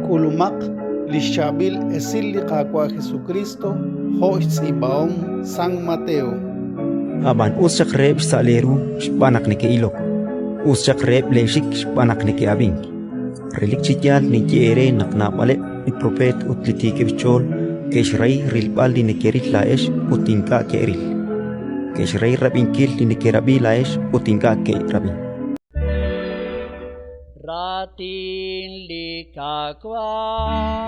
K'ulumaq li xChaab'il Esil li Qaawa' Jesukriist jo' xtz'iib'ahom San Mateo. Ab'an us xaq reheb' xsa' leeru xb'aan naq neke'ilok, us xaq reheb' leexik xb'aan naq neke'ab'ink. Relik chi yaal ninye eere naq naab'aleb' li propeet ut li tiikeb' xch'ool ke'xrahi rilb'al li nekeril laa'ex ut ink'a' ke'ril, ke'xrahi rab'inkil li nekerab'i laa'ex ut ink'a' ke'rab'i. Raatin li Qaawa'.